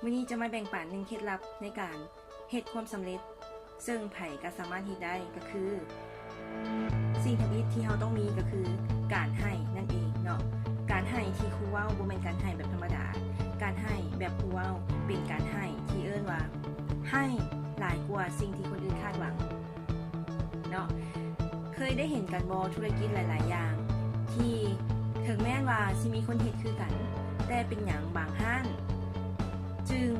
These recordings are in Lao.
ມື້ນີ້ຈະມາແບ່ງປັນໜຶ່ງເຄັດລັບໃນການເຮັດຄວາມສຳເລັດ ເຊິ່ງໃຜກໍສາມາດເຮັດໄດ້ ກໍຄື ສິ່ງທຳອິດທີ່ເຮົາຕ້ອງມີກໍຄືການໃຫ້ນັ້ນເອງເນາະ. ການໃຫ້ທີ່ຄູເວົ້າບໍ່ແມ່ນການໃຫ້ແບບທຳມະດາ, ການໃຫ້ແບບຄູເວົ້າເປັນການໃຫ້ທີ່ເອີ້ນວ່າໃຫ້ຫຼາຍກວ່າສິ່ງທີ່ຄົນອື່ນຄາດຫວັງເນາະ. ເຄີຍໄດ້ເຫັນກັນບໍ່ ທຸລະກິດຫຼາຍໆຢ່າງ ທີ່ເຖິງແມ່ນວ່າຊິມີຄົນເຮັດຄືກັນ ແຕ່ເປັນຫຍັງບາງຮ້ານຈຶ່ງ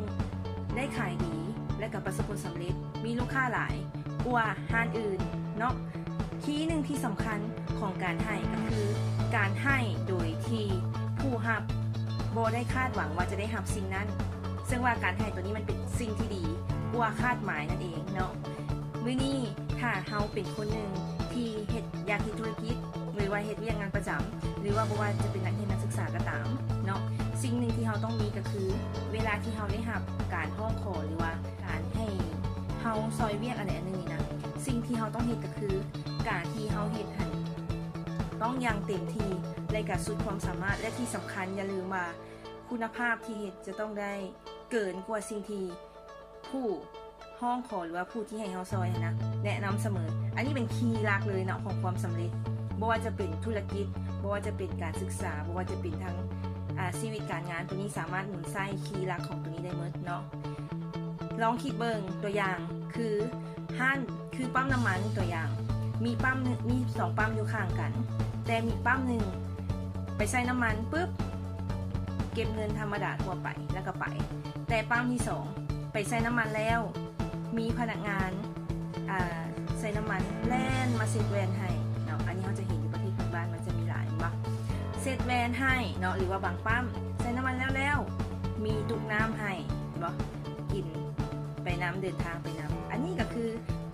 ໄດ້ຂາຍດີ ແລະກໍປະສົບຜົນສຳເລັດ ມີລູກຄ້າຫຼາຍກວ່າຮ້ານອື່ນເນາະ. ຄີໜຶ່ງທີ່ສຳຄັນຂອງການໃຫ້ກໍຄືການໃຫ້ໂດຍທີ່ຜູ້ຮັບບໍ່ໄດ້ຄາດຫວັງວ່າຈະໄດ້ຮັບສິ່ງນັ້ນ, ເຊິ່ງວ່າການໃຫ້ໂຕນີ້ມັນເປັນສິ່ງທີ່ດີກວ່າຄາດໝາຍນັ້ນເອງເນາະ. ມື້ນີ້ຖ້າເຮົາເປັນຄົນໜຶ່ງທີ່ເຮັດ ຢາກເຮັດທຸລະກິດ ຫຼືວ່າເຮັດວຽກງານປະຈຳ ຫຼືວ່າບໍ່ວ່າຈະເປັນນັກຮຽນນັກສຶກສາກໍຕາມເນາະ, ສິ່ງໜຶ່ງທີ່ເຮົາຕ້ອງມີກໍຄື ເວລາທີ່ເຮົາໄດ້ຮັບການຮ້ອງຂໍ ຫຼືວ່າການໃຫ້ເຮົາຊ່ອຍວຽກອັນໃດອັນໜຶ່ງນີ້ນະ, ສິ່ງທີ່ເຮົາຕ້ອງເຮັດກໍຄື ການທີ່ເຮົາເຮັດຫັ້ນຕ້ອງຢ່າງເຕັມທີ່ ແລະກະສຸດຄວາມສາມາດ ແລະທີ່ສຳຄັນຢ່າລືມວ່າ ຄຸນນະພາບທີ່ເຮັດຈະຕ້ອງໄດ້ເກີນກວ່າສິ່ງທີ່ຜູ້ຮ້ອງຂໍ ຫຼືວ່າຜູ້ທີ່ໃຫ້ເຮົາຊ່ອຍຫັ້ນນະ ແນະນຳສະເໝີ. ອັນນີ້ເປັນຄີຫຼັກເລີຍເນາະຂອງຄວາມສຳເລັດ, ບໍ່ວ່າຈະເປັນທຸລະກິດ, ບໍ່ວ່າຈະເປັນການສຶກສາ, ບໍ່ວ່າຈະເປັນທັງ ອາ ຊີວິດການງານ, ໂຕນີ້ສາມາດໝູນໃຊ້ຄີຫຼັກຂອງໂຕນີ້ໄດ້ໝົດເນາະ. ລອງຄິດເບິ່ງ ຕົວຢ່າງຄືຮ້ານ ຄືປ້ຳນ້ຳມັນ ຕົວຢ່າງ ມີປ້ຳໜຶ່ງ ມີສອງປ້ຳຢູ່ຂ້າງກັນ, ແຕ່ມີປ້ຳໜຶ່ງໄປໃສ່ນ້ຳມັນປຶບ ເກັບເງິນທຳມະດາທົ່ວໄປ ແລ້ວກໍໄປ, ແຕ່ປ້ຳທີສອງໄປໃສ່ນ້ຳມັນແລ້ວ ມີພະນັກງານ ອາ ໃສ່ນ້ຳມັນແລ່ນມາເຊັດແວ່ນໃຫ້ເນາະ. ອັນນີ້ເຮົາຈະເຫັນຢູ່ປະເທດເພື່ອນບ້ານ ມັນຈະມີຫຼາຍ ແມ່ນບໍ່? ເຊັດແວ່ນໃຫ້ເນາະ ຫຼືວ່າບາງປ້ຳໃສ່ນ້ຳມັນແລ້ວໆ ມີຕຸກນ້ຳໃຫ້ ເຫັນບໍ່? ກິນໄປນຳ ເດີນທາງໄປນຳ. ອັນນີ້ກໍຄື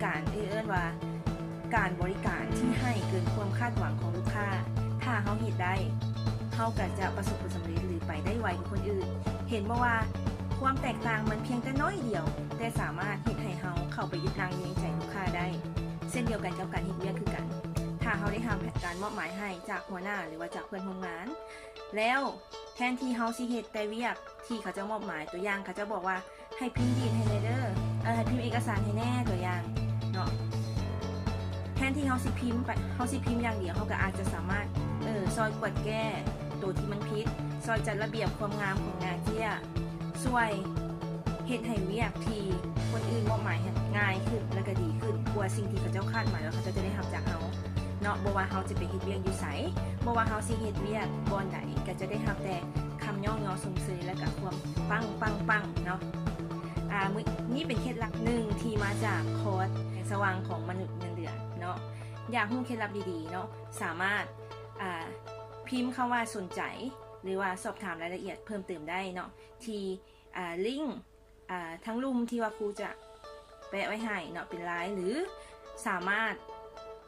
ການ ເອີ້ນວ່າ ການບໍລິການທີ່ໃຫ້ເກີນຄວາມຄາດຫວັງຂອງລູກຄ້າ. ຖ້າເຮົາເຮັດໄດ້ ເຮົາກໍຈະປະສົບຜົນສຳເລັດ ຫຼື ໄປໄດ້ໄວກວ່າຄົນອື່ນ. ເຫັນບໍ່ວ່າຄວາມແຕກຕ່າງມັນພຽງແຕ່ໜ້ອຍດຽວ ແຕ່ສາມາດເຮັດໃຫ້ເຮົາເຂົ້າໄປຍຶດນັ່ງຍຽງໃຈລູກຄ້າໄດ້. ເຊັ່ນດຽວກັນກັບການເຮັດວຽກຄືກັນ. ຖ້າເຮົາໄດ້ຮັບການມອບໝາຍໃຫ້ຈາກຫົວໜ້າ ຫຼືວ່າຈາກເພື່ອນຮ່ວມງານ ແລ້ວແທນທີ່ເຮົາຊິເຮັດແຕ່ວຽກທີ່ເຂົາເຈົ້າມອບໝາຍ, ຕົວຢ່າງ ເຂົາເຈົ້າບອກວ່າ ໃຫ້ພິມດີດໃຫ້ແດ່ເດີ ເອີ ໃຫ້ພິມເອກະສານໃຫ້ແດ່ ຕົວຢ່າງເນາະ. ແທນທີ່ເຮົາຊິພິມໄປ ເຮົາຊິພິມຢ່າງດຽວ ເຮົາກໍອາດຈະສາມາດ ເອີ ຊ່ອຍກວດແກ້ໂຕທີ່ມັນຜິດ, ຊ່ອຍຈັດລະບຽບຄວາມງາມຂອງໜ້າເຈ້ຍ, ຊ່ວຍເຮັດໃຫ້ວຽກທີ່ຄົນອື່ນມອບໝາຍໃຫ້ງ່າຍຂຶ້ນ ແລະກໍດີຂຶ້ນກວ່າສິ່ງທີ່ເຂົາເຈົ້າຄາດໝາຍວ່າເຂົາເຈົ້າຈະໄດ້ຮັບຈາກເຮົາເນາະ. ບໍ່ວ່າເຮົາຈະໄປເຮັດວຽກຢູ່ໃສ, ບໍ່ວ່າເຮົາຊິເຮັດວຽກບ່ອນໃດ, ກໍຈະໄດ້ຮັບແຕ່ ຄຳຍ້ອງຍໍຊົມເຊີຍ ແລ້ວກະຄວາມປັງ ປັງ ປັງເນາະ. ອາ ມື້ນີ້ເປັນເຄັດລັບໜຶ່ງທີ່ມາຈາກຄອດແສງສະຫວ່າງຂອງມະນຸດເງິນເດືອນເນາະ. ຢາກຮູ້ເຄັດລັບດີໆເນາະ ສາມາດ ອາ ພິມຄຳວ່າສົນໃຈ ຫຼືວ່າສອບຖາມລາຍລະອຽດເພີ່ມເຕີມໄດ້ເນາະ ທີ່ ອາ ລິ້ງ ອາ ທາງລຸ່ມທີ່ວ່າຄູຈະແປະໄວ້ໃຫ້ເນາະ ເປັນລາຍ ຫຼື ສາມາດ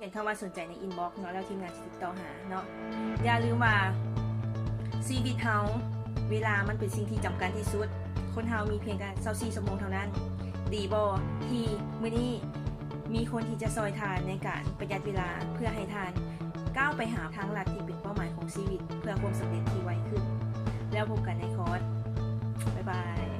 ຂຽນຄຳວ່າສົນໃຈໃນອິນບັອກເນາະ ແລ້ວທີມງານຊິຕິດຕໍ່ຫາເນາະ. ຢ່າລືມວ່າຊີວິດເຮົາ ເວລາມັນເປັນສິ່ງທີ່ຈຳກັດທີ່ສຸດ. ຄົນເຮົາມີພຽງແຕ່ຊາວສີ່ຊົ່ວໂມງເທົ່ານັ້ນ. ດີບໍ່ທີ່ມື້ນີ້ມີຄົນທີ່ຈະຊ່ອຍທ່ານໃນການປະຢັດເວລາ ເພື່ອໃຫ້ທ່ານກ້າວໄປຫາທາງລັດທີ່ເປັນເປົ້າໝາຍຂອງຊີວິດ ເພື່ອຄວາມສຳເລັດທີ່ໄວຂຶ້ນ. ແລ້ວພົບກັນໃນຄອດ. ບາຍບາຍ.